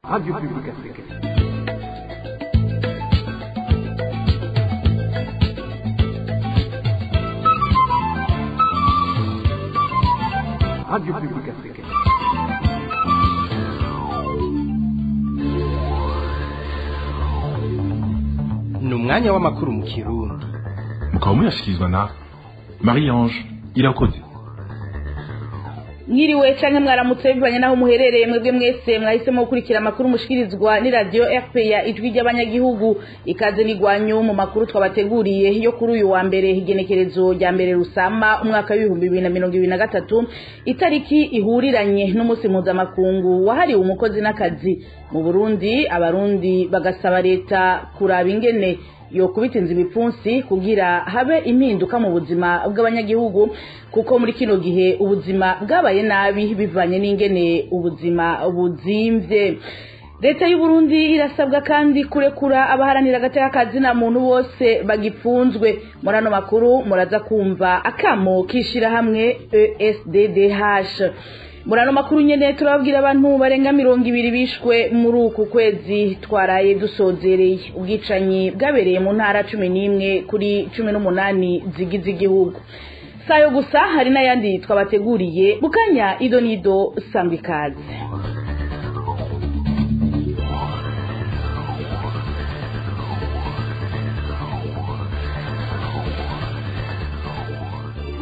Radio Publique Africaine. Radio Publique Africaine. Ni umwanya w'amakuru mu Kirundi. Mukaba muyashikirizwa na Marie Ange Irakoze. Mwiriwe canke mwaramutse bivanye naho muherereye, mwebwe mwese mwahisemo gukurikira amakuru mushikirizwa ni radio RPA, Ijwi ry'Abanyagihugu. Ikaze nigwanyu mu makuru twabateguriye yo kuri uyu wa mbere, igenekerezo rya mbere Rusama umwaka w'2023, itariki ihuriranye n'umunsi mpuzamakungu wahariwe umukozi n'akazi mu Burundi. Abarundi bagasaba leta kuraba ingene yo kubitinza ibipfunsi kugira habe impinduka mu buzima bw'abanyagihugu, kuko muri kino gihe ubuzima bwabaye nabi bivanye n'ingene ubuzima buzimvye. Leta y'u Burundi irasabwa kandi kurekura abaharanira agateka kazina muntu bose bagipfunzwe. Muri ano makuru muraza kumva akamo kishirahamwe ESDDH. Muri ano makuru nyene turababwira abantu barenga 20 bishwe muri uku kwezi twaraye dusozereye, ubwicanyi bwabereye mu ntara 11 kuri 18 zigize igihugu. Sayo gusa, hari n'ayandi twabateguriye bukanya. Ido nido, sangwa ikaze.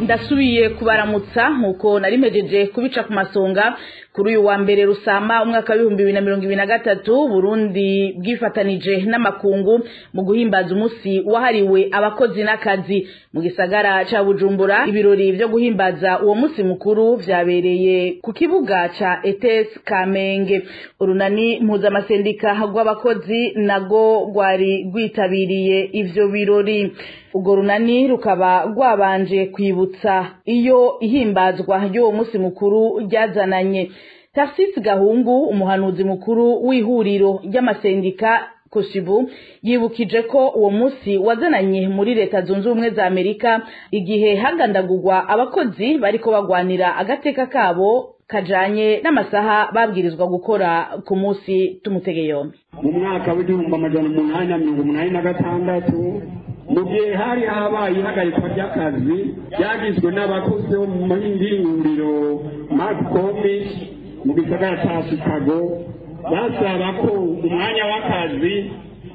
Ndasubiye kubaramutsa nkuko nari mpejeje kubica ku masonga. Kuri uyu wa mbere Rusama umwaka w'2023, Burundi bwifatanije n'amakungu mu guhimbaza umunsi wahariwe abakozi n'akazi. Mu gisagara ca Bujumbura, ibirori vyo guhimbaza uwo munsi mukuru vyabereye ku kibuga ca ETS Kamenge. Urunani mpuzamasendika rw'abakozi nago rwari rwitabiriye ivyo birori. Urwo runani rukaba rwabanje kwibutsa iyo ihimbazwa ry'uwo munsi mukuru ryazananye. Tarsis Gahungu, umuhanuzi mukuru w'ihuriro ry'amasendika Koshibu, yibukije ko uwo munsi wazananye muri Leta Zunze Ubumwe za Amerika, igihe hagandagurwa abakozi bariko bagwanira agateka kabo kajanye n'amasaha babwirizwa gukora ku munsi. Tumutege yombi. Mu mwaka w'1886, mu gihe hari habaye ihagarikwa ry'akazi ryagizwe n'abakozi bo mu mahinguriro McCormick mu gisagara ca Chicago, basaba ko umwanya w'akazi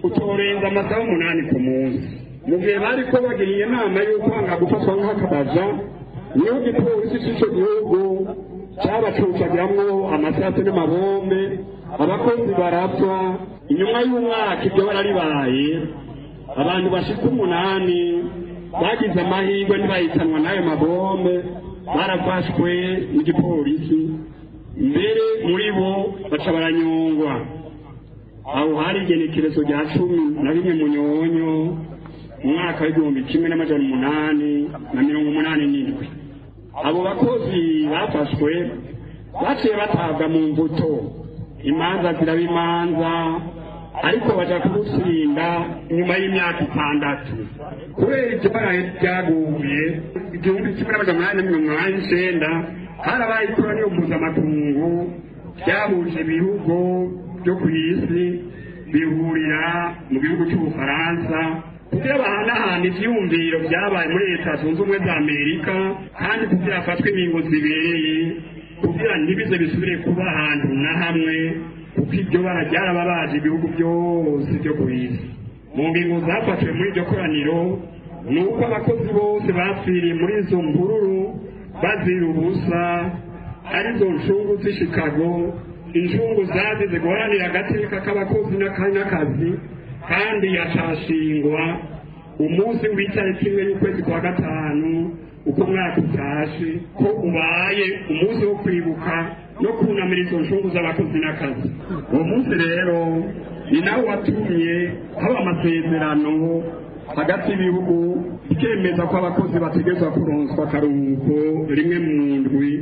utorenza amasaha 8 ku munsi. Mu gihe bariko bagira inama y'ukwanga gufatwa nk'akabaja, niho igipolisi c'ico gihugu cabacucagiramwo amasasu n'amabombe, abakozi barapfa. Inyuma y'umwaka ibyo bararibaye, abantu bashika 8 bagize amahirwe ntibahitanwa n'ayo mabombe, barafashwe n'igipolisi, mbere muri bo baca baranyongwa. Aho hari igenekerezo rya 11 Munyonyo umwaka w'1887. Abo bakozi bafashwe baciye batabwa mu mbuto, imanza ziraba imanza, ariko baja kurutsinda nyuma y'imyaka 6. Kubera ibyo ryaguye, 1889 harabaye ikoraniro mpuzamakungu ryahuje ibihugu byo ku isi, bihurira mu gihugu cy'Ubufaransa kugira bahanahane ivyiyumviro vyabaye muri Leta Zunze Ubumwe za Amerika, kandi kugira hafatwe ingingo zibereye kugira ntibize bisubire kuba ahantu na hamwe, kuko iryo bara ryarababaje ibihugu byose byo ku isi. Mu ngingo zafashwe muri iryo koraniro ni uko abakozi bose bapfiriye muri izo mvururu bazira ubusa, arizo ncungu z'i Chicago, incungu zazize guharanira agateka k'abakozi n'akazi, kandi yacashingwa umunsi w'itariki 1 y'ukwezi kwa gatanu uko umwaka utashe ko ubaye umunsi wo kwibuka no kunamira izo ncungu z'abakozi n'akazi. Uwo munsi rero ni nawo watumye haba amasezerano hagati y'ibihugu bikemeza ko abakozi bategerezwa kuronswa akaruhuko rimwe mu ndwi.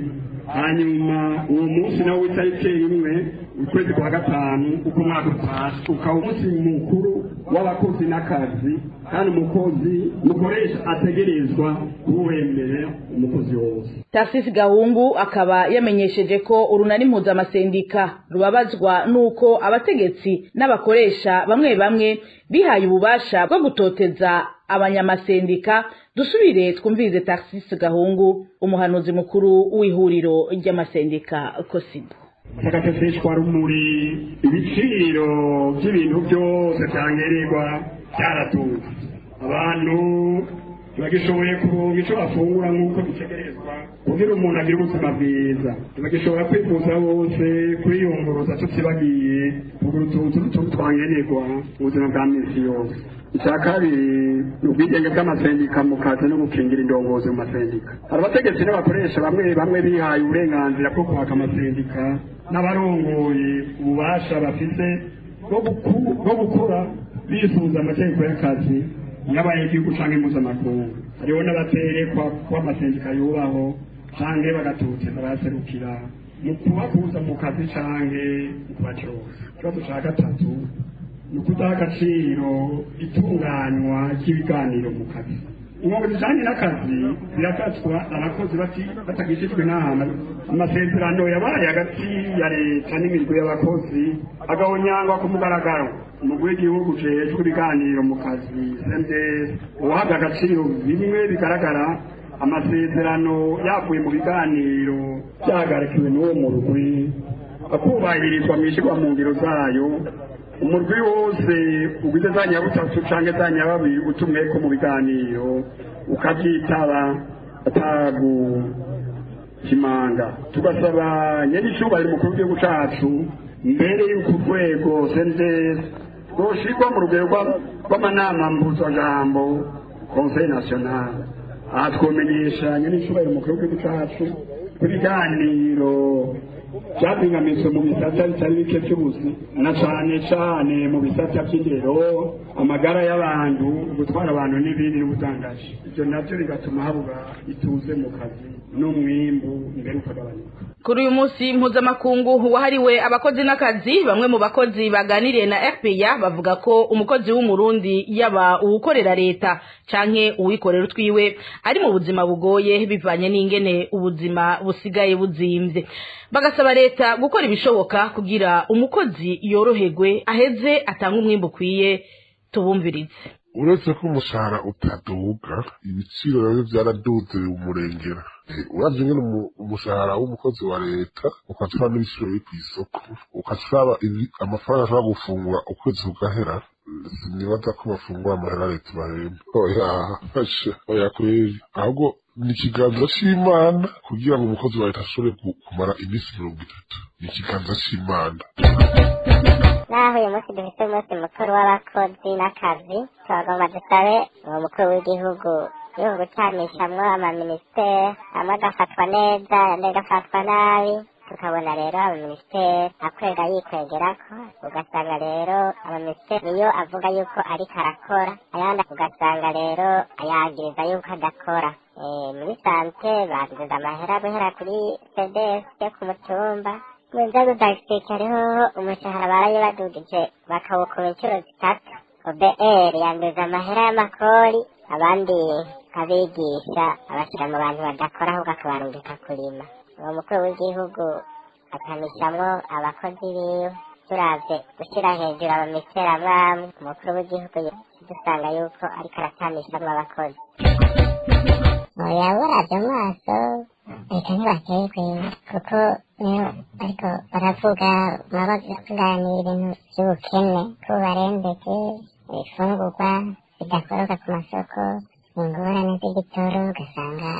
Hanyuma uwo munsi nawo w'itariki 1 Ukwezi kwa gatanu uko umwaka utashe ukaba umunsi mukuru w'abakozi n'akazi, kandi umukozi mukoresha ategerezwa kuwemera umukozi wose. Tarcisse Gahungu akaba yamenyesheje ko urunani mpuzamasendika rubabazwa nuko abategetsi n'abakoresha bamwe bamwe bihaye ububasha bwo gutoteza abanyamasendika. Dusubire twumvirize Tarcisse Gahungu, umuhanuzi mukuru w'ihuriro ry'amasendika Kosibu. Agateseshwa rumuri, ibiciro by'ibintu byose byankenerwa byaraduze, abantu ntibagishoboye kuronka ico bafungura nk'uko bitegerezwa kugira umuntu agire ubuzima bwiza, ntibagishobora kwivuza bose, kwiyunguruza, tutibagiye kugura utuntu n'utuntu twankenerwa mu buzima bwa misi yose. Icya kabiri ni ubwigenge bw'amasendika mu kazi no gukingira indongozi mu masendika. Hari abategetsi n'abakoresha bamwe bamwe bihaye uburenganzira bwo kwaka amasendika n'abarongoye ububasha bafise bwo gukora bisunze amategeko y'akazi y'abanyagihugu canke mpuzamakungu. Hariho n'abaterekwa ko amasendika yubaho canke bagatutse baraserukira mu kubakuza mu kazi canke mu kubacoza. Ikibazo ca gatatu ni ukudaha agaciro itunganywa ry'ibiganiro mu kazi. Ingingo zijanye n'akazi zirafatwa abakozi batagishijwe inama. Amasezerano yabaye hagati ya leta n'imirwi y'abakozi agahonyangwa ku mugaragaro. Umugwi w'igihugu ujejwe ibiganiro mu kazi CNDS uhabwa agaciro bimwe bigaragara amasezerano yavuye mu biganiro byahagarikiwe n'uwo murwi, akubahirizwa mw'ishirwa mu ngiro zayo. Umurwi wose ugize za nyabutatu canke za nyababiri utumweko mu biganiro ukavyitaba atagukimanga. Tugasaba nyenicubahiro umukuru w'igihugu cacu mbere y'uko urwego CNDS rwoshirwa mu rugero rw'amanama mpuzajambo Conseil National. Aha twomenyesha nyenicubahiro umukuru w'igihugu cacu ko ibiganiro byapinganijwe mu bisata bitari bike by'ubuzi, na cane cane mu bisata by'indero, amagara y'abantu, gutwara abantu n'ibindi n'ubudandaji. Ivyo navyo bigatuma habura ituze mu kazi n'umwimbu mbere ukagabanuka. Kuri uyu munsi mpuzamakungu wahariwe abakozi n'akazi, bamwe mu bakozi baganiriye na RPA bavuga ko umukozi w'umurundi yaba uwukorera leta canke uwikorera utwiwe ari mu buzima bugoye bivanye n'ingene ubuzima busigaye buzimvye. Bagasaba leta gukora ibishoboka kugira umukozi yoroherwe aheze atange umwimbu ukwiye. Tubumvirize. Uretse ko umushahara utaduga, ibiciro navyo vyaraduze umurengera. Uravye ingene umushahara w'umukozi wa leta ukacura n'ibiciro biri kw'isoko, ukacuraba amafaranga ashobora gufungura ukwezi kugahera, sinibaza ko bafungura amahera leta ibahemba. Oya, oya kweri, ahubwo ni ikiganza c'Imana kugira ngo umukozi wa leta ashobore kumara iminsi 30. Ni ikiganza c'Imana. Naho uyu munsi dufite umunsi mukuru w'abakozi n'akazi, turagomba dusabe uwo mukuru w'igihugu yo gucanishamwo amaministeri, amwe agafatwa neza ayandi agafatwa nabi. Tukabona rero amaministeri akwega yikwegerako, ugasanga rero amaministeri niyo avuga yuko ariko arakora, ayandi ugasanga rero ayagiriza yuko adakora. Muri sante baduza amahera guhera kuri CDS yo ku mutumba. Mu nzego za gisirikare hoho umushahara barayibadugije bakawukura inshuro 3. OBR yanduza amahera y'amakori, abandi abigisha abashyira mu bantu badakora ahubwo akabarungika kurima. Uwo mukuru w'igihugu akanishamwo abakozi biwe. Turavye gushyira hejuru abamisiteri amwe amwe, umukuru w'igihugu dusanga yuko ariko aratanishamwo abakozi. Oya, uravye amaso reka ntibaterwe, kuko niyo ariko baravuga baba baganira ibintu by'ubukene ko barembeje, ibifungurwa bidakoroka ku masoko, ingorane z'igitoro, ugasanga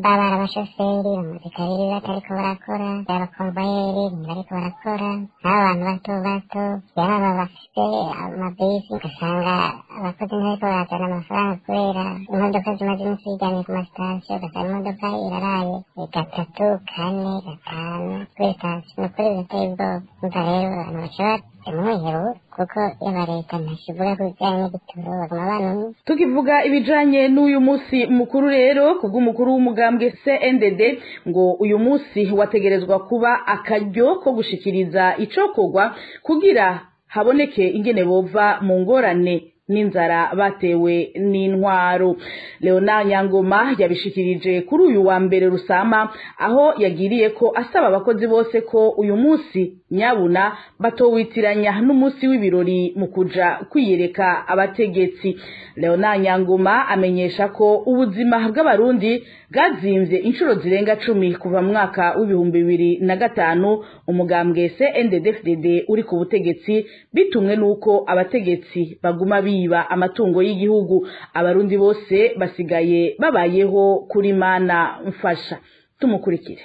baba abashoferi bamaze kabiri batariko barakora, abakomvayeri ntibariko barakora, n'aba bantu bato bato yaba bafise amabisi, ugasanga abakozi ntibariko barazana amafaranga kubera imodoka zimaze iminsi ziryamye ku masitasiyo, ugasanga imodoka iraraye 3, 4, 5 kuri sitasiyo. Ni ukuri birateye ubwoba. Umva rero abantu bashobora umwihero kuko yaba leta ntakivuga ku bijanye n'igitoro, baguma banumye. Tukivuga ibijanye n'uyu munsi mukuru rero, kubw'umukuru Ku mugambwe CNDD ngo uyu munsi wategerezwa kuba akaryo ko gushikiriza icokorwa kugira haboneke ingene bova mu ngorane n'inzara batewe n'intwaro. Leonard Nyangoma yabishikirije kuri uyu wa mbere Rusama, aho yagiriye ko asaba abakozi bose ko uyu munsi nyabuna batowitiranya n'umunsi w'ibirori mu kuja kwiyereka abategetsi. Leonard Nyangoma amenyesha ko ubuzima bw'abarundi bwazimvye inshuro zirenga 10 kuva mu mwaka w'2005 umugambwe CNDD-FDD uri ku butegetsi, bitumwe nuko abategetsi baguma biba amatungo y'igihugu. Abarundi bose basigaye babayeho kuri mana mfasha. Tumukurikire.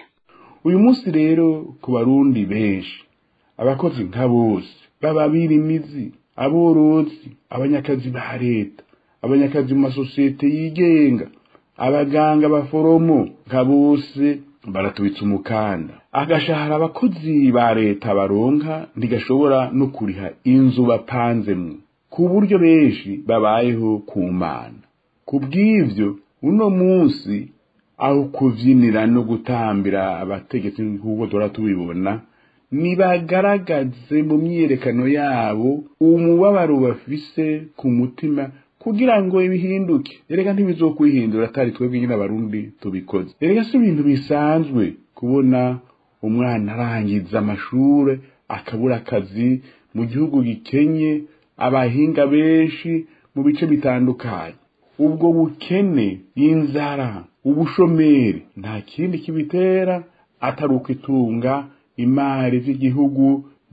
Uyu munsi rero ku barundi benshi, abakozi nka bose, baba birimizi, aborozi, abanyakazi ba leta, abanyakazi mu masosiyete yigenga, abaganga, abaforomo, nka bose baratubitse umukanda. Agashahara abakozi ba leta baronka ntigashobora no kuriha inzu bapanzemwo, ku buryo benshi babayeho ku mana. Ku bw'ivyo, uno munsi aho kuvyinira no gutambira abategetsi nk'uko duhora tubibona, nibagaragaze mu myiyerekano yabo umubabaro bafise ku mutima kugira ngo ibihinduke. Erega ntibizokwihindura atari twebwe nyine abarundi tubikoze. Erega si ibintu bisanzwe kubona umwana arangiza amashure akabura akazi mu gihugu gikenye, abahinga benshi mu bice bitandukanye. Ubwo bukene, inzara, ubushomeri nta kindi kibitera atari ukwitunga imari z'igihugu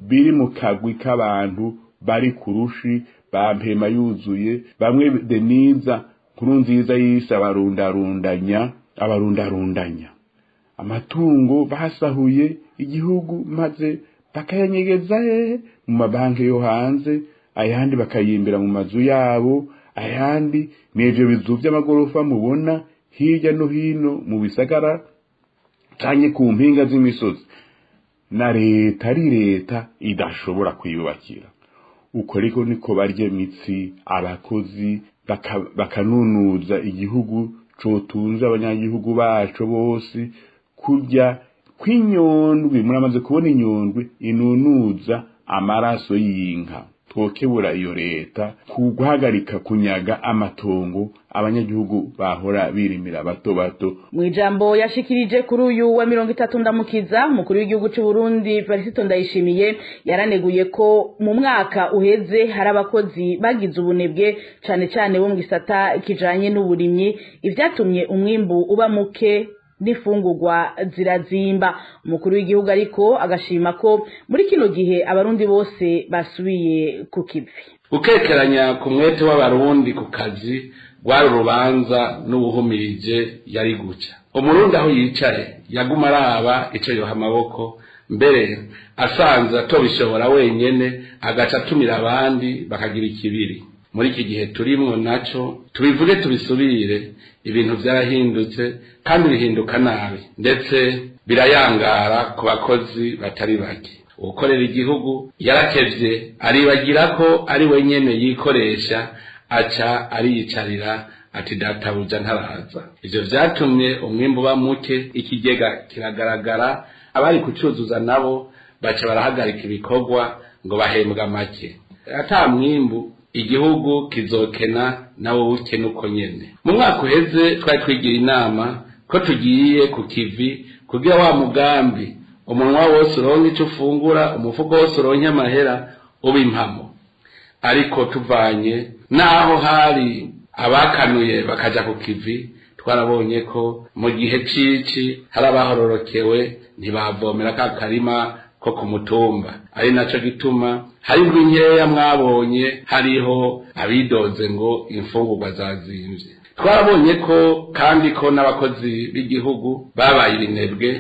biri mu kagwi k'abantu bari kurushi bampema yuzuye, bamwe Deniza Nkurunziza yise abarundarundanya amatungo basahuye igihugu maze bakayanyegeza hehe? Mu mabanki yo hanze, ayandi bakayimbira mu mazu yabo, ayandi n'ivyo bizu vy'amagorofa mubona hirya no hino mu bisagara canke ku mpinga z'imisozi, na leta ari leta idashobora kwiyubakira. Uko ariko niko barya imitsi abakozi, bakanunuza igihugu cotunze abanyagihugu baco bose. Kurya kw'inyondwi, muramaze kubona inyondwi inunuza amaraso y'inka. Twokebura iyo leta ku guhagarika kunyaga amatongo abanyagihugu bahora birimira bato bato. Mu ijambo yashikirije kuri uyu wa 30 Ndamukiza, umukuru w'igihugu cy'u Burundi Felicito Ndayishimiye yaraneguye ko mu mwaka uheze hari abakozi bagize ubunebwe, cane cane bo mu gisata kijanye n'uburimyi, ivyatumye umwimbu uba muke n'imfungurwa zirazimba. Umukuru w'igihugu ariko agashima ko muri kino gihe abarundi bose basubiye ku kivi. Gukekeranya ku mwete w'abarundi ku kazi rwari urubanza n'ubuhumirije yari guca. Umurundi aho yicaye yaguma araba ico yoha amaboko, mbere asanze atobishobora wenyene agaca atumira abandi bakagira ikibiri. Muri iki gihe turimwo naco tubivuge tubisubire, ibintu vyarahindutse kandi bihinduka nabi, ndetse birayangara ku bakozi batari bake. Ukorera igihugu yarakevye aribagira ko ari wenyene yikoresha, aca ariyicarira ati databuja ntaraza. Ivyo vyatumye umwimbu uba muke, ikigega kiragaragara, abari kucuzuza nabo baca barahagarika ibikorwa ngo bahembwa make. Ata mwimbu igihugu kizokena, nawo ukena uko nyene. Mu mwaka uheze twari twigira inama ko tugiye ku kivi kugira wa mugambi umunwa wose uronke ico ufungura, umufuko wose uronke amahera, uba impamo. Ariko tuvanye naho hari abakanuye bakaja ku kivi, twarabonye ko mu gihe cici hari abahororokewe ntibavomera ka karima ko ku mutumba. Ari naco gituma hari indwi nkeya mwabonye hariho abidoze ngo imfungurwa zazimvye. Twarabonye ko kandi ko n'abakozi b'igihugu babaye ibinebwe,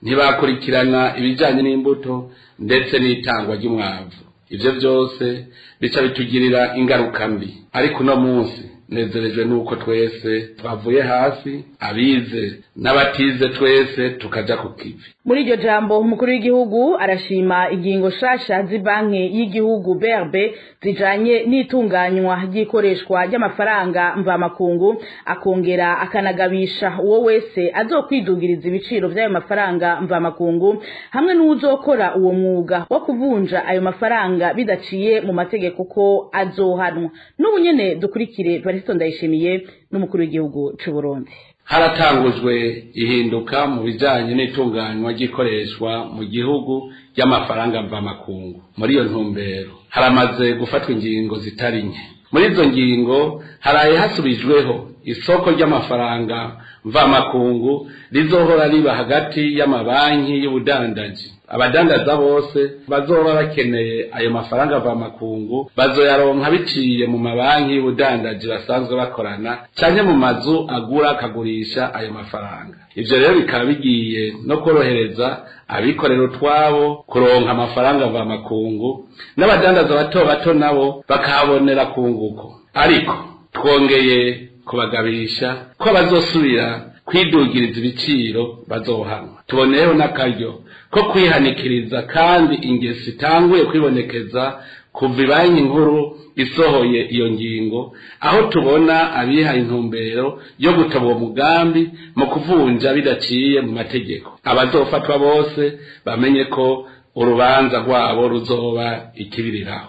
ntibakurikirana ibijanye n'imbuto ndetse n'itangwa ry'umwavu. Ivyo vyose bica bitugirira ingaruka mbi. Ariko uno munsi Nezerejwe nuko twese twavuye hasi, abize n'abatize twese tukaja ku kivi. Muri iryo jambo umukuru w'igihugu arashima ingingo shasha z'ibanki y'igihugu BRB zijanye n'itunganywa ry'ikoreshwa ry'amafaranga mvamakungu, akongera akanagabisha uwo wese azokwidugiriza ibiciro by'ayo mafaranga mvamakungu hamwe n'uzokora uwo mwuga wo kuvunja ayo mafaranga bidaciye mu mategeko ko azohanwa. N'ubu nyene dukurikire Variston Ndayishimiye n'umukuru w'igihugu c'u Burundi. Haratangujwe ihinduka mu bijanye n'itunganywa ry'ikoreshwa mu gihugu ry'amafaranga mvamakungu. Muri iyo ntumbero haramaze gufatwa ingingo zitari nke. Muri izo ngingo haraye hasubijweho isoko ry'amafaranga mvamakungu rizohora riba hagati y'amabanki y'ubudandaji. Abadandaza bose bazoba bakeneye ayo mafaranga mvamakungu bazoyaronka biciye mu mabanki y'ubudandaji basanzwe bakorana canke mu mazu agura akagurisha ayo mafaranga. Ivyo rero bikaba bigiye no korohereza abikorera utwabo kuronka amafaranga mvamakungu, n'abadandaza bato bato nabo bakahabonera kunguko. Ariko twongeye kubagabisha ko abazosubira kwidugiriza ibiciro bazohanwa. Tuboneyeho n'akaryo ko kwihanikiriza kandi ingeso itanguye kwibonekeza kuva ibanki nkuru isohoye iyo ngingo, aho tubona abihaye intumbero yo gutoba uwo mugambi mu kuvunja bidaciye mu mategeko. Abazofatwa bose bamenye ko urubanza rwabo ruzoba ikibiriraho.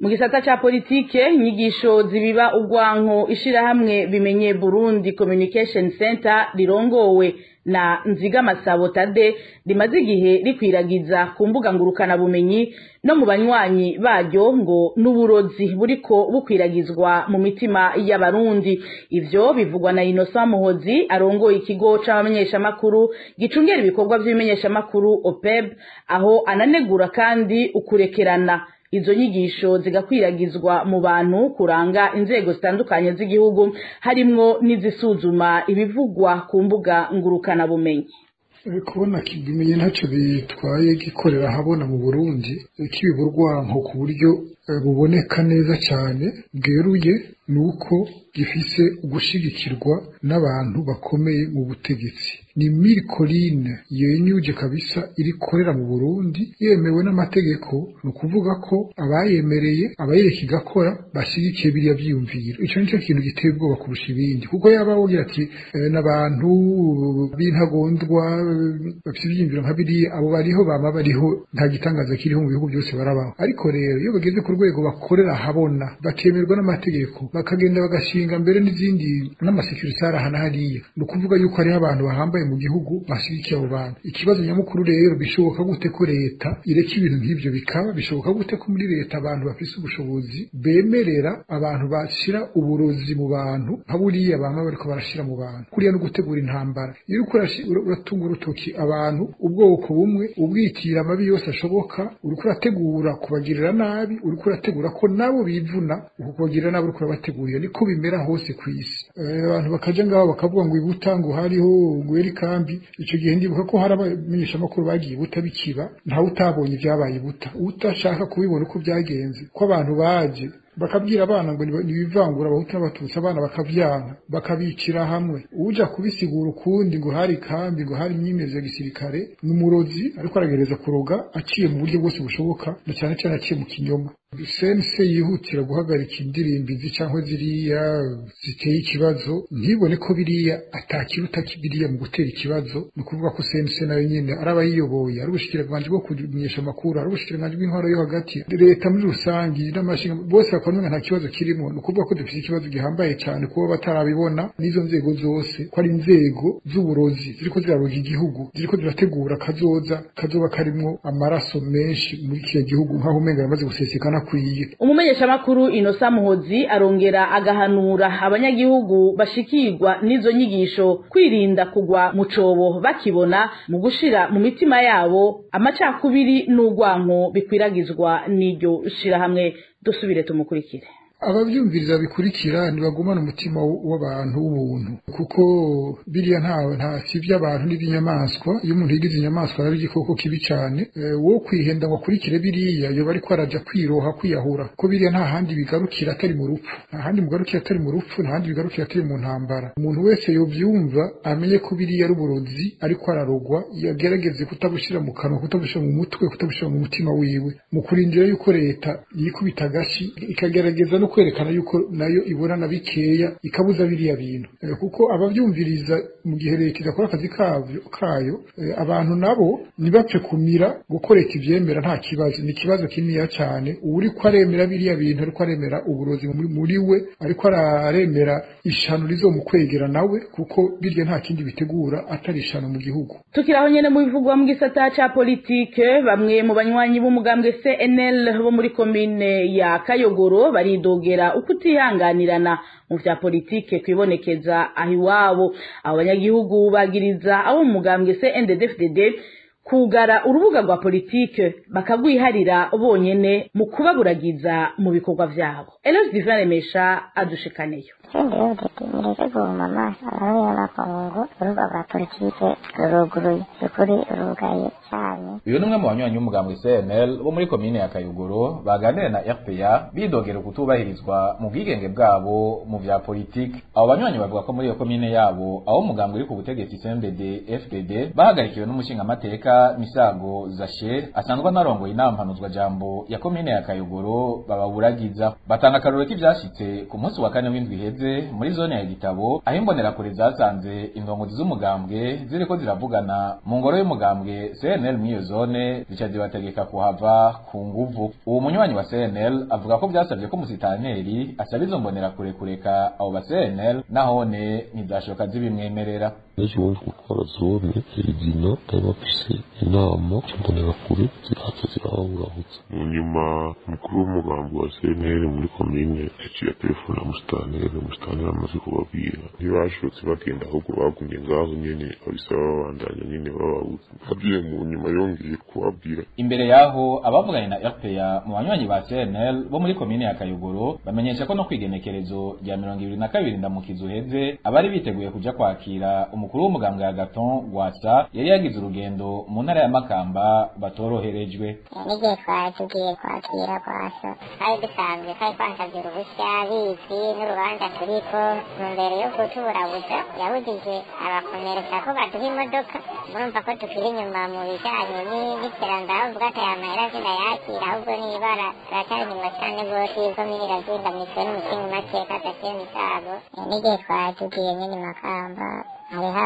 Mu gisata ca politike, inyigisho zibiba urwanko ishirahamwe Bimenye Burundi Communication Center rirongowe na Nziga Masabo Tade rimaze igihe rikwiragiza ku mbuga ngurukana bumenyi no mu banywanyi baryo ngo n'uburozi buriko bukwiragizwa mu mitima y'abarundi. Ivyo bivugwa na Innocent Muhozi arongoye ikigo c'abamenyeshamakuru gicungera ibikorwa vy'ibimenyeshamakuru OPEB, aho ananegura kandi ukurekerana izo nyigisho zigakwiragizwa mu bantu kuranga inzego zitandukanye z'igihugu harimwo n'izisuzuma ibivugwa ku mbuga ngurukana bumenyi. Kubona kibimenye ntacyo bitwaye gikorera habona mu Burundi kibiburwanko ku buryo buboneka neza cyane bweruye nuko gifise ugushigikirwa n'abantu bakomeye mu butegetsi. Ni Mille yenyuje kabisa irikorera mu Burundi yemewe n'amategeko, ni ukuvuga ko abayemereye abayireka igakora bashigikiye biriya byiyumviro. Ico nico kintu giteye ubwoba kurusha ibindi, kuko yaba wogira ati n'abantu b'intagondwa bafite ibyiyumviro nka biriya, abo bariho bama bariho, nta gitangaza kiriho mu bihugu byose barabaho. Ariko rero iyo bageze ku rwego bakorera habona bakemerwa n'amategeko bakagenda bagashinga mbere n'izindi n'amasekurite arahana hariya, ni ukuvuga yuko hariho abantu bahambaye mu gihugu bashigikiye abo bantu. Ikibazo nyamukuru rero, bishoboka gute ko leta ireka ibintu nk'ivyo bikaba? Bishoboka gute ko muri leta abantu bafise ubushobozi bemerera abantu bashira uburozi mu bantu nka buriya bama bariko barashira mu bantu? Kuriya no gutegura intambara. Iyo uriko uratunga urutoki abantu ubwoko bumwe ubwitira amabi yose ashoboka, uriko urategura kubagirira nabi, uriko urategura ko nabo bivuna uko kubagirira nabi uriko urabategurira. Niko bimera hose kw'isi. Abantu bakaja ngaho bakavuga ngo ibuta ngo hariho ngo kambi. Ico gihe ndibuka ko hari abamenyeshamakuru bagiye buta bikiba, ntawe utabonye ibyabaye buta, utashaka kubibona uko byagenze, ko abantu baje bakabwira abana ngo nibivangura abahutu n'abatutsi, abana bakavyanka bakabicira hamwe. Uja kubisigura ukundi ngo hari kambi ngo hari imyimenyerezo ya gisirikare, ni umurozi ariko aragereza kuroga aciye mu buryo bwose bushoboka, na cyane cyane aciye mu kinyoma. CNC yihutira guhagarika indirimbizi cyangwa ziriya ziteye ikibazo, ntibone ko biriya atakiruta biriya mu gutera ikibazo. Ni ukuvuga ko CNC nayo nyene ari abayiyoboye, ari ubushikiranganji bwo kumenyesha amakuru, ari ubushikiranganji bw'intwaro yo hagati, leta muri rusangi n'amashinga bose bakabona nta kibazo kirimo. Ni ukuvuga ko dufite ikibazo gihambaye cyane kuba batarabibona n'izo nzego zose ko ari inzego z'uburozi ziriko ziraroga igihugu, ziriko zirategura kazoza kazoba karimwo amaraso menshi muri kiriya gihugu, nk'aho umenga yamaze gusesekana. Umumenyeshamakuru Innocent Muhozi arongera agahanura abanyagihugu bashikirwa n'izo nyigisho kwirinda kugwa mu cobo bakibona mu gushira mu mitima yabo amacakubiri n'urwanko bikwiragizwa n'iryo shirahamwe. Dusubire tumukurikire. Abavyumviriza bikurikira ntibagumana umutima w'abantu w'ubuntu, kuko biriya nta si iby'abantu n'iby'inyamaswa. Iyo umuntu yigize inyamaswa araba igikoko kibi cyane. Wo kwihenda ngo akurikire biriya yoba ariko araja kwiroha, kwiyahura, ko biriya nta handi bigarukira atari mu rupfu, nta handi mugarukira atari mu rupfu, nta handi bigarukira atari mu ntambara. Umuntu wese yobyumva amenye ko biriya ari uburozi ariko ararogwa, yagerageze kutabushira mu kanwa, kutabushira mu mutwe, kutabushira mu mutima wiwe, mu kurindira yuko leta yikubita agashi ikagerageza no kwerekana yuko nayo ibona na bikeya, ikabuza biriya bintu. Kuko abavyumviriza mu gihe leta idakora akazi kayo, abantu nabo ntibapfe kumira gukoreka ivyemera. Nta kibazo, ni ikibazo kininiya cyane. Uwuriko aremera biriya bintu ariko aremera uburozi muri we, ariko araremera ishano rizomukwegera nawe, kuko birya nta kindi bitegura atari ishano mu gihugu. Tukiraho nyene mu bivugwa mu gisata ca politike, bamwe mu banywanyi b'umugambwe CNL bo muri komine ya Kayogoro baridogera ukutihanganirana mu vya politike kwibonekeza aho iwabo. Abo banyagihugu bagiriza abo mu mugambwe CNDD-FDD kugara urubuga rwa politike bakagwiharira bonyene mu kubaburagiza mu bikorwa vyabo. Eloge Divin Remesha adushikaneyo. Nireke guhuma amaso abarundi n'amakungu, urubuga rwa politike ruruguruye ukuri rurugaye cyane. Uyu ni umwe mu banywanyi b'umugambwe CNL bo muri komine ya Kayogoro baganira na RPA bidogera ukutubahirizwa mu bwigenge bwabo mu vya politike. Abo banywanyi bavuga ko muri iyo komine yabo aho umugambwe uri ku butegetsi CNDD FDD bahagarikiwe n'umushingamateka Misago Zashe asanzwe anarongoye inama mpanuzwajambo ya komine ya Kayogoro bababuragiza. Batanga akarorero k'ivyashitse ku munsi wa kane w'indwi iheze muri zone ya Gitabo, aho imbonerakure zasanze indongozi z'umugambwe ziriko ziravugana mu ngoro y'umugambwe CNL mw'iyo zone, zica zibategeka kuhava ku nguvu. Uwo munywanyi wa CNL avuga ko vyasavye ko musitaneri asaba izo mbonerakure kureka abo ba CNL, nahone ntizashoka zibimwemerera. Ejo gutwara zone Rigina bari bafise inama imbonerakure ziraza zirababurabuza. Mu nyuma umukuru w'umugambi wa CNL muri komine yaciye telefone musitaneri, musitaneri amaze kubabwira ntibashotse bagenda, ahubwo bagumye ngaho nyene babisaba babandanya nyene bababuza. Agiye mu nyuma yongeye kubabwira. Imbere yaho abavuganye na RPA mu banywanyi ba CNL bo muri komine ya Kayogoro bamenyesha ko no kwigenekerezo rya 22 ndamukizo uheze abari biteguye kuja kwakira umukuru w'umugambwe wa Gaton Gwasa yari yagize urugendo mu ntara ya Makamba batoroherejwe. N'igihe twari tugiye kwakira Gwasa twari dusanzwe twari twasavye uruhushya bizi n'urubanza turiko, mbere yo kutuburabuza yabujije abakomeresa ko baduha imodoka. Murumva ko tukiri inyuma mu bijanye n'iterambere, aho uvuga ati aya mahera sindayakira, ahubwo n'ibara turacyari inyuma cane rwose. Komine irazingamitwe n'umukingo mateka adasiye Misago. N'igihe twari tugiye nyene Makamba hariho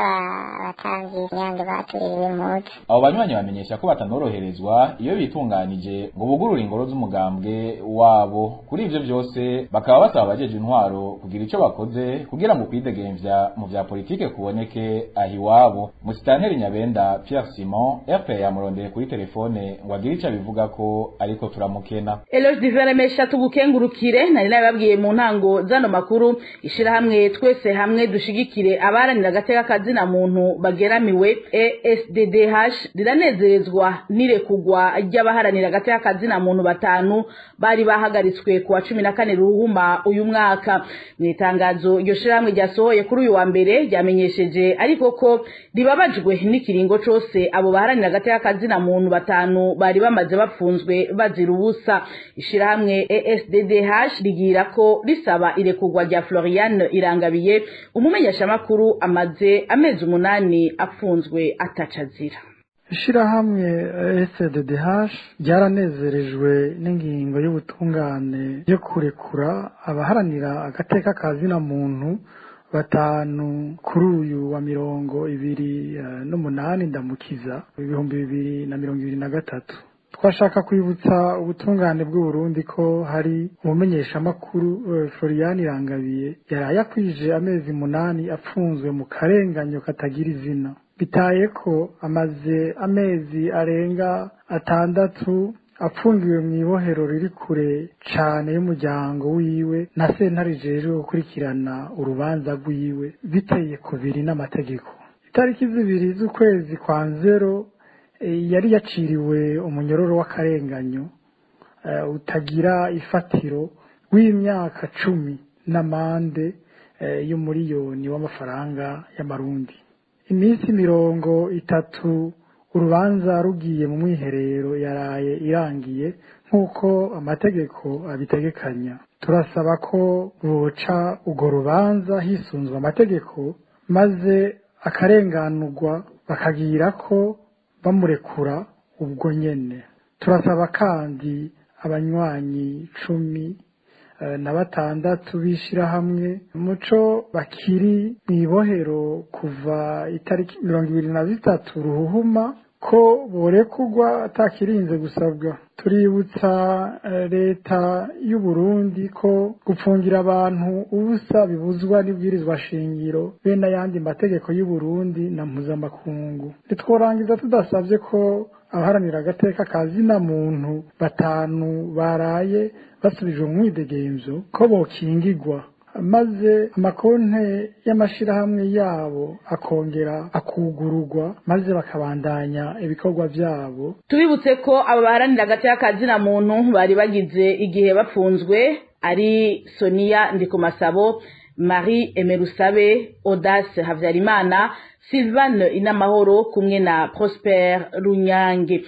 abatanzi inyange batuririwe impuzu. Abo banywanyi bamenyesha ko batanoroherezwa iyo bitunganije ngo bugurure ingoro z'umugambwe wabo. Kuri ivyo vyose bakaba basaba abajejwe intwaro kugira ico bakoze kugira ngo kwidegemvya mu vya politike kuboneke aho iwabo. Musitanteri Nyabenda Pierre Simon RPA yamurondeye kuri telefone ngo agire ico abivugako, ariko turamukena. Eloge Divin Remesha tugukengurukire. Nari nababwiye mu ntango zano makuru, ishirahamwe Twese Hamwe Dushigikire abaharanira agateka kazina muntu bageramiwe ESDDH riranezerezwa n'irekugwa ry'abaharanira agateka kazina muntu batanu bari bahagaritswe kuwa 14 Ruhuma uyu mwaka. Mu itangazo iryo shirahamwe ryasohoye kuri uyu wa mbere ryamenyesheje ariko ko ribabajwe n'ikiringo cose abo baharanira agateka kazina muntu batanu bari bamaze bapfunzwe bazira ubusa. Ishirahamwe ESDDH rigira ko risaba irekugwa rya Florian Irangabiye, umumenyeshamakuru amaze amezi 8 apfunzwe atacazira. Ishirahamwe SDDH ryaranezerejwe n'ingingo y'ubutungane yo kurekura abaharanira agateka kazina muntu batanu kuri uyu wa 28 Ndamukiza 2023. Twashaka kwibutsa ubutungane bw'u Burundi ko hari umumenyeshamakuru Florian Irangabiye yaraye akwije amezi 8 apfunzwe mu karenganyo katagira izina. Bitaye ko amaze amezi arenga 6 apfungiwe mu ibohero riri kure cane y'umuryango wiwe na sentare ijejwe gukurikirana urubanza rwiwe biteye kubiri n'amategeko. Itariki 2 z'ukwezi kwa 0 yari yaciriwe umunyororo w'akarenganyo utagira ifatiro w'imyaka 10 n'amande y'umuriyoni w'amafaranga y'amarundi. Iminsi 30 urubanza rugiye mu mwiherero yaraye irangiye nk'uko amategeko abitegekanya. Turasaba ko boca urwo rubanza hisunzwe amategeko, maze akarenganurwa bakagira ko bamurekura ubwo nyene. Turasaba kandi abanywanyi 16 b'ishirahamwe muco bakiri mw'ibohero kuva itariki 23 Ruhuhuma ko borekurwa atakirinze gusabwa. Tuributsa leta y'u Burundi ko gupfungira abantu ubusa bibuzwa n'ibwirizwa shingiro be n'ayandi mategeko y'u Burundi na mpuzamakungu. Ntitworangiza tudasabye ko abaharanira agateka ka zina muntu 5 baraye basubijwe mu mwidegemvyo ko bokingigwa, maze amakonte y'amashirahamwe yabo akongera akugururwa, maze bakabandanya ibikorwa byabo. Tubibutse ko aba baharanira agateka ka zina muntu bari bagize igihe bapfunzwe ari Sonia Ndikumasabo, Marie Emerusabe, Audace Havyarimana, Sylvane Inamahoro kumwe na Prosper Runyange.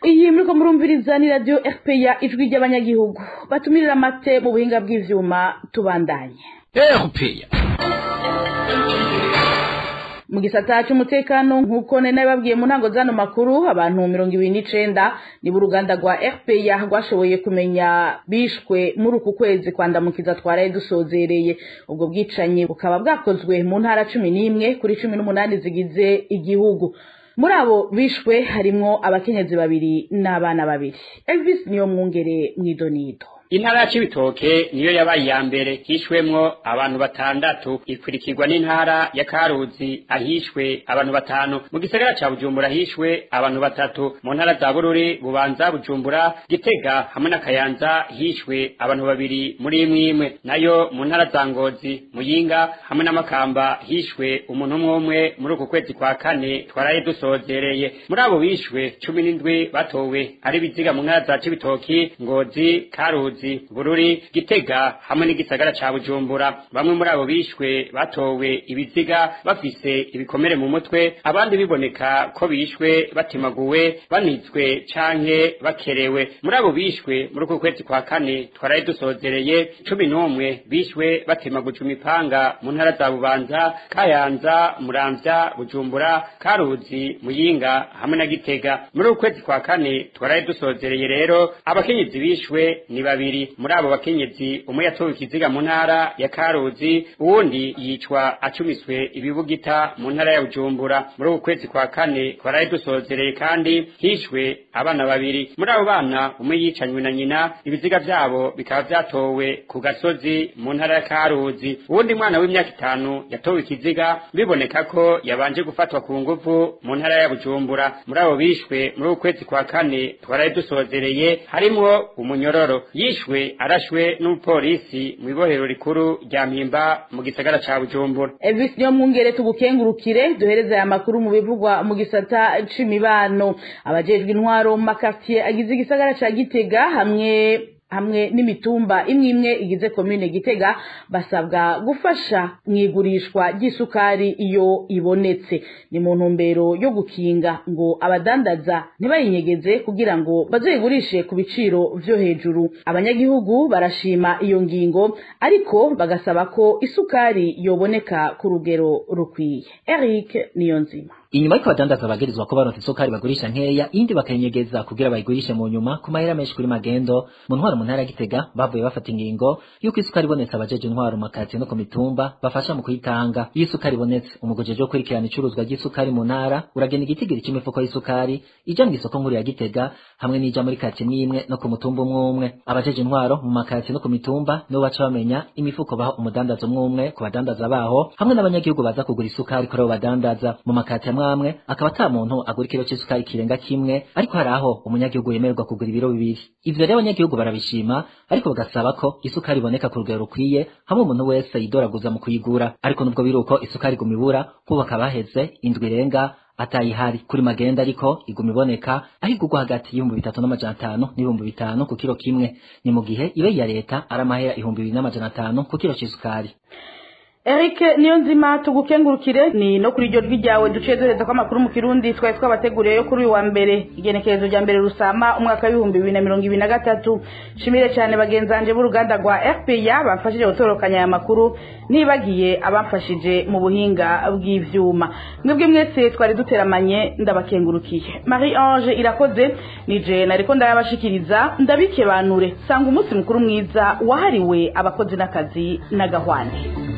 Iyi muriko murumviriza ni radio RPA ijwi ry'abanyagihugu. Batumirira amate mu buhinga bw'ivyuma, tubandanye. RPA. Mu gisata cy'umutekano nkuko nene babwiye mu ntango zano makuru, abantu 29 ni buruganda rwa RPA rwashoboye kumenya bishwe muri uku kwezi kwandamukiza twaraye dusozereye. Ubwo bwicanyi bukaba bwakozwe mu ntara 11 kuri 18 zigize igihugu. Muri abo bishwe harimwo abakenyezi 2 n'abana 2. Elvis niyo mwungere mwidonido. Intara ya Cibitoke niyo yabaye ya mbere hishwemwo abantu 6, ikurikirwa n'intara ya Karuzi ahishwe abantu 5, mu gisagara ca Bujumbura hishwe abantu 3, mu ntara za Bururi, Bubanza, Bujumbura, Gitega hamwe na Kayanza hishwe abantu 2 muri imwe, nayo mu ntara za Ngozi, Muyinga hamwe na Makamba hishwe umuntu umwe muri uku kwezi kwa kane twaraye dusozereye. Muri abo bishwe 17 batowe ari biziga mu ntara za Cibitoke, Ngozi, Karuzi, Bururi, Gitega hamwe n'igisagara ca Bujumbura. Bamwe muri abo bishwe batowe ibiziga bafise ibikomere mu mutwe, abandi biboneka ko bishwe batemaguwe, banitswe canke bakerewe. Muri abo bishwe muri uku kwezi kwa kane twaraye dusozereye 11 bishwe batemagujwe imipanga mu ntara za Bubanza, Kayanza, Muramvya, Bujumbura, Karuzi, Muyinga hamwe na Gitega. Muri uku kwezi kwa kane twaraye dusozereye rero abakenyezi bishwe ni 2. Muri abo bakenyezi umwe yatowe ikiziga mu ntara ya Karuzi, uwundi yicwa acumiswe ibibugita mu ntara ya Bujumbura. Muri uku kwezi kwa kane twaraye dusozereye kandi hishwe abana 2. Muri abo bana umwe yicanywe na nyina, ibiziga vyabo bikaba vyatowe ku gasozi mu ntara ya Karuzi. Uwundi mwana w'imyaka 5 yatowe ikiziga biboneka ko yabanje gufatwa ku nguvu mu ntara ya Bujumbura. Muri abo bishwe muri uku kwezi kwa kane twaraye dusozereye harimwo umunyororo yishwe arashwe n'umupolisi mu ibohero rikuru rya Mpimba mu gisagara ca Bujumbura. Elvis niyo mwungere, tugukengurukire. Duhereza aya makuru mu bivugwa mu gisata c'imibano. Abajejwe intwaro mu makartier agize igisagara ca Gitega hamwe n'imitumba imwe igize commune Gitega basabwa gufasha mwigurishwa ry'isukari iyo ibonetse. Ni mu ntumbero yo gukinga ngo abadandaza ntibayinyegeze kugira ngo bazoyigurishe ku biciro vyo hejuru. Abanyagihugu barashima iyo ngingo, ariko bagasaba ko isukari yoboneka ku rugero rukwiye. Eric Niyonzima. Inyuma y'uko abadandaza bagirizwa ko baronse isukari bagurisha nkeya, indi bakayinyegeza kugira bayigurishe mu nyuma ku mahera menshi kuri magendo, mu ntwaro mu ntara ya Gitega bavuye bafata ingingo y'uko isukari ibonetse abajeje intwaro mu makaritsiye no ku mitumba bafasha mu kuyitanga. Iyo isukari ibonetse, umugwi ujejwe gukurikirana icuruzwa ry'isukari mu ntara uragena igitigiri c'imifuko y'isukari ija mw'isoko nkuru ya Gitega hamwe n'ija muri karitsiye imwe no ku mutumba umwe umwe. Abajeje intwaro mu makaritsiye no ku mitumba nibo baca bamenya imifuko baho umudandaza umwe umwe ku badandaza baho hamwe n'abanyagihugu baza kugura isukari kuri abo badandaza. Mu makaritsiye amwamwe akaba ata muntu agura ikiro c'isukari kirenga kimwe, ariko hari aho umunyagihugu yemererwa kugura ibiro 2. Ivyo rero abanyagihugu barabishima, ariko bagasaba ko isukari iboneka ku rugero rukwiye hamwe umuntu wese yidoraguza mu kuyigura. Ariko nubwo biruko isukari iguma ibura, kuko bakaba baheze indwi irenga atayihari kuri magenda, ariko iguma iboneka aho igurwa hagati y'3500 n'5000 ku kiro kimwe, ni mu gihe ibe ya leta ari amahera 2500 ku kiro c'isukari. Eric Niyonzima, tugukengurukire. Ni no kuri iryo jwi ryawe duciye duheza ko amakuru mu Kirundi twari twabateguriye yo kuri uyu wa mbere, igenekerezo rya mbere Rusama umwaka w'2023. Shimire cyane bagenzanje b'uruganda rwa RPA bamfashije gutorokanya aya makuru, nibagiye abamfashije mu buhinga bw'ivyuma. Mwebwe mwese twari duteramanye, ndabakengurukiye. Marie Ange Irakoze nije nariko ndayabashikiriza, ndabikebanure. Sanga umunsi mukuru mwiza wahariwe abakozi n'akazi n'agahwane.